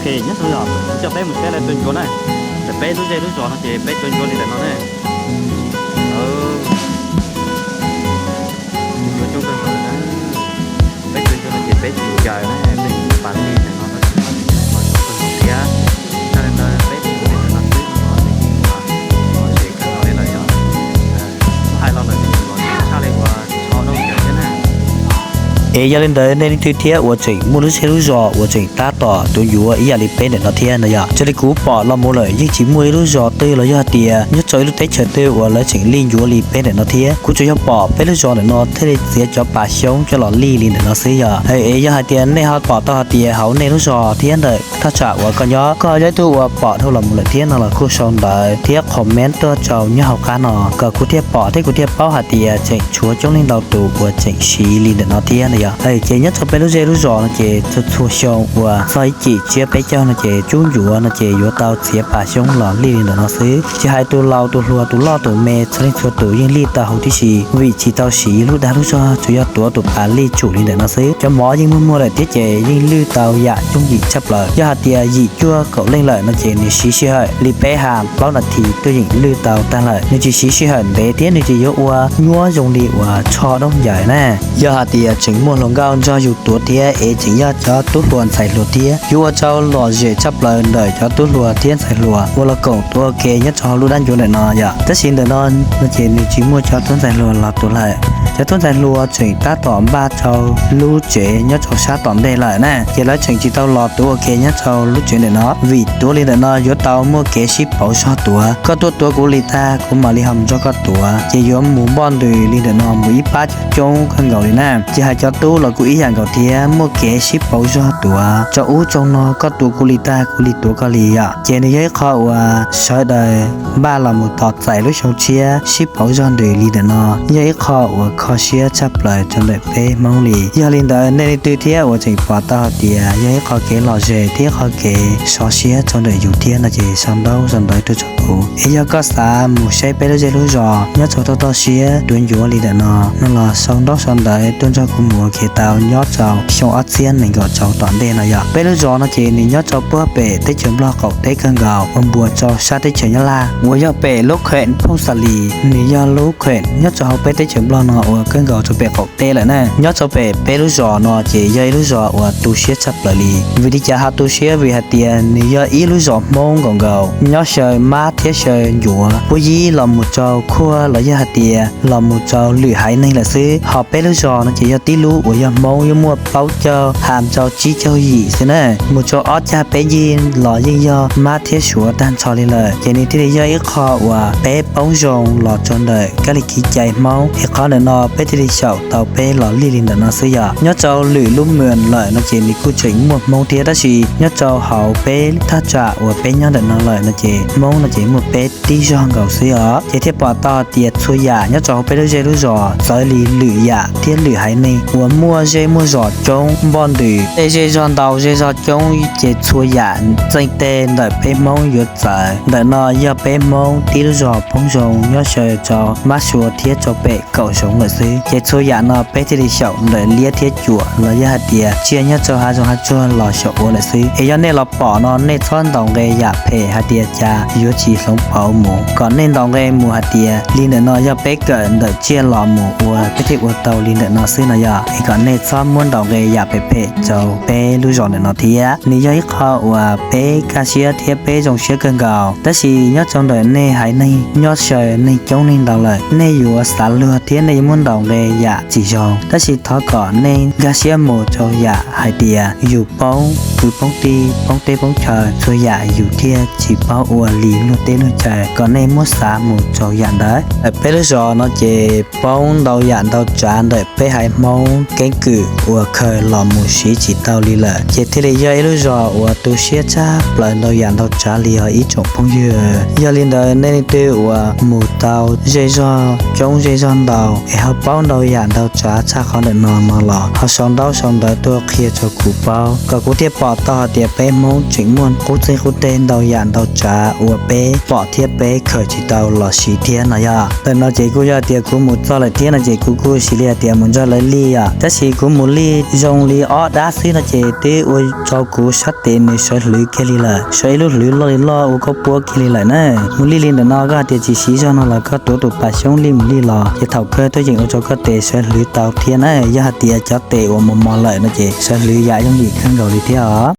Nyob zoo, kuv coj peb mus saib lawv tua ncuav na. Ntawm peb lub zej lub zos no ces peb tua ncuav li ntawm no ne. Ncuav coob kawg nkaus na. Peb tua ncuav no ces peb tua ncaws na, peb tua pas li ntawm no, peb tua thiab. Tag li ntawd peb tua li ntawm no xwb no, peb tua zem kawg nkaus li lawm yog. Hais los lawm tshaj li uas tsho doob ncaws thiab na. Es yog li ntawd nej leej twg thiab uas tseem muaj lub zej lub zos uas tseem tab tom tua ncuav ib yam li peb ntawm no thiab no yog, raws li kuv pom los mus lawm yeej tsis muaj ib lub zos twg los yog hais tias nyob rau ib lub teb chaws twg uas lawv tseem li ncuav li peb ntawm no thiab. Kuv tsuas yog pom peb lub zos ntawm no thiaj li txiav cov pas xyoob coj los li li ntawm no xwb yog. Es yog hais tias nej ho pom tau hais tias hauv nej lub zos thiab ntawm thaj tsam uas koj nyob, koj yog ib tug uas pom dhau los mus lawm thiab no los kuj sau ntawv thiab comment tuaj rau nyob hauv qab no kom kuv thiaj pom thiab kuv thiaj paub hais tias tseem tshuav coob leej ntau tus uas tseem siv li ntawm no thiab no yog. Ces nyob rau peb lub zej lub zos no ces txhua txhua xyoo uas txog ib cim tsiab peb caug no ces cub ncuav no ces yuav tau txiav pas xyoob los li li ntawm no xwb. Tsis hais tus laus tus hluas tus loj tus me txhua leej txhua tus yeej li tau huv tib si, vim tsis tau siv lub dag lub zog, tsuas yog tuav tus pas li tsum li ntawm no xwb. Cov mov yeej muaj muaj lawm thiab ces yeej lwj tau yam yooj yim tshaj plaws. Yog hais tias yim cuaj kaum leej lawm no ces nws siv sij hawm li peb ha plaub nas this twb yeej lwj tau tag lawm. Nws tsis siv sij hawm ntev thiab nws tsis yuav ua nyuab zoo li uas tsho doob ncaws na. Yog hais tias tseem muaj hluas nkauj nrog yus tuav thiab es tseem yog cov tub hluas ntxhais hluas thiab yuav ua rau lom zem tshaj plaws ntawm cov tub hluas thiab ntxhais hluas uas los koom tuav ua ke nyob rau hauv lub dab ncuav ntawm no yom. Tab sis ntawm no no ces nws tsis muaj cov tub ntxhais hluas los tuav lawm. Cov tub ntxhais hluas tseem tab tom npaj rau lub tsev nyob rau sab tom ntej lawm na, ces lawv tseem tsis tau los tuav ua ke nyob rau lub tsev ntawm no. Vim tuav li ntawm no yuav tau muaj kev sib pauv zog tuav. Koj tuaj tuav kuv li tag kuv mam li ho mus nrog koj tuav, ces yuav mus npoj ntws li ntawm no mus ib pab coob coob kawg nkaus li na. Tsis hais cov tub los kuj ib yam nkaus thiab, muaj kev sib pauv zog tuav. Tsaus ub tsaus no koj tuav kuv li tag kuv li tuav koj li yom. Ces nws yog ib qho uas sawv daws npaj los mus tos txais lub xyoo tshiab sib pauv zog ntws li ntawm no, yog ib qho uas kho siab tshaj plaws rau ntawm peb Hmoob li. Yog li ntawd nej leej twg thiab uas tseem pom tau hais tias yog ib qho kev lom zem thiab ib qho kev sov siab rau ntawm yus thiab no ces sau ntaub sau ntawv tuaj rau kuv. Es yog koj xav mus saib peb lub zej lub zos nyob rau toj toj siab tuav ncuav li ntawm no no los sau ntaub sau ntawv tuaj nrog kuv mus ua ke tau nyob rau xyoo ob txhiab nees nkaum rau tom ntej no yom. Peb lub zos no ces nws nyob rau puag pem teb chaws Nplog qaum teb kawg nkaus uas npuas rau sab teb chaws Nyab Laj uas yog pem lub kheem Phooj Xa Lis. Nws yog lub kheem nyob rau hauv peb teb chaws Nplog no uas kawg nkaus rau pem qaum teb lawm na. Nyob rau pem peb lub zos no ces yog ib lub zos uas tu siab tshaj plaws li. Vim li cas ho tu siab? Vim hais tias nws yog ib lub zos Hmoob nkaus nkaus, nyob xyaw mab thiab xyaw ncuav, puab yib los mus rau khuaj los yog hais tias los mus rau lwm haiv neeg lawm xwb. Ho peb lub zos no ces yog tib lub uas yog Hmoob yuav muaj plaub caug ha rau tsib caug yim xwb na. Mus rau ob cag peb ncig los yeej yog mab thiab suav tag nrho li lawm. Ces nws thiaj li yog ib qho uas peb poob zoo los rau ntawm kab li kev cai Hmoob. Es qhov ntawm no peb thiaj li xyaum tau peb los lij li ntawm no xwb yom. Nyob rau lwm lub mws lawm no ces nws kuj tseem muaj Hmoob thiab, tab sis nyob rau hauv peb thaj tsam uas peb nyob ntawm no lawm no ces Hmoob no ces muaj peb tib zog nkaus xwb os. Ces thiaj pom tau tias txhua yam nyob rau hauv peb lub zej lub zos, txawv li lwm yam thiab lwm haiv neeg uas muaj zej muaj zos coob npoj ntws, tej zej zog ntau zej zog coob ces txhua yam txheej teg ntawm peb Hmoob yuav txawv. Ntawm no yog peb Hmoob tib lub zos poob zoo nyob xyaw rau mab suav thiab rau pem kaum zoov lawm xwb. Ces txhua yam no peb thiaj li xyaum ntawm liab thiab cuam los yog hais tias tsiaj nyob rau hav zoov hav tsuag los xyaum ua lawm xwb. Es yog nej los pom no nej txhob ntaus nqe yam phem hais tias cas yuav tsis hloov pauv mus, kom nej ntaus nqe mus hais tias li ntawm no yog peb kawm ntawm tsiaj los mus ua peb thiaj ua tau li ntawm no xwb no yog. Es kom nej txhob muab ntaus nqe yam phem phem rau peb lub zos ntawm no thiab. Nws yog ib qho uas peb kaj siab thiab peb zoo siab kawg nkaus. Tab sis nyob rau ntawm nej haiv neeg nyob xyaw neeg coob neeg ntau lawm, nej yuav xav luag thiab nej yuav muab ntaus nqe yam tsis zoo. Tab sis thov kom nej nkag siab mus rau yam hais tias yus poob kwv poob tij, poob teb poob chaw, txhua yam yus thiaj tsis paub ua li luag teb luag chaw, kom nej muab xav mus rau yam ntawd. Peb lub zos no ces poob ntau yam ntau tsav ntawm peb haiv Hmoob keeb kwm uas khaws los mus siv tsis tau li lawm, ces thiaj li yog ib lub zos uas tu siab tshaj plaws ntau yam ntau tsav li os ib tsoom phooj ywg. Yog li ntawd nej leej twg uas mus tau zej zog coob zej zog ntau es ho paub ntau yam ntau tsav tshaj qhov ntawm no no los ho sau ntaub sau ntawv tuaj qhia rau kuv paub, kom kuv thiaj pom tau hais tias peb Hmoob tseem muaj qub txeeg qub teg ntau yam ntau tsav uas peb peb pom thiab peb khaws tsis tau los siv thiab no yog. Ntawm no ces kuj yog tias kuv mus txog lawm thiab no ces kuv kuj xav li hais tias mus nrog lawv lij os, tab sis kuv mus lij zoo li ob dab xwb no ces twb ua rau kuv sab tes nws sawv hlwv kiag li lawm, sawv ib lub hlwv loj li loj ua koj puab kiag li lawm na. Mus lij li ntawm no koj hais tias tsis siv zog no los koj tuav tus pas xyoob lij mus lij los ces thaum kawg twb yeej ua rau koj tes sawv hlwv tau thiab na. Yog hais tias cov tes uas mos mos lawm no ces sawv hlwv yam yooj yim kawg nkaus li thiab os.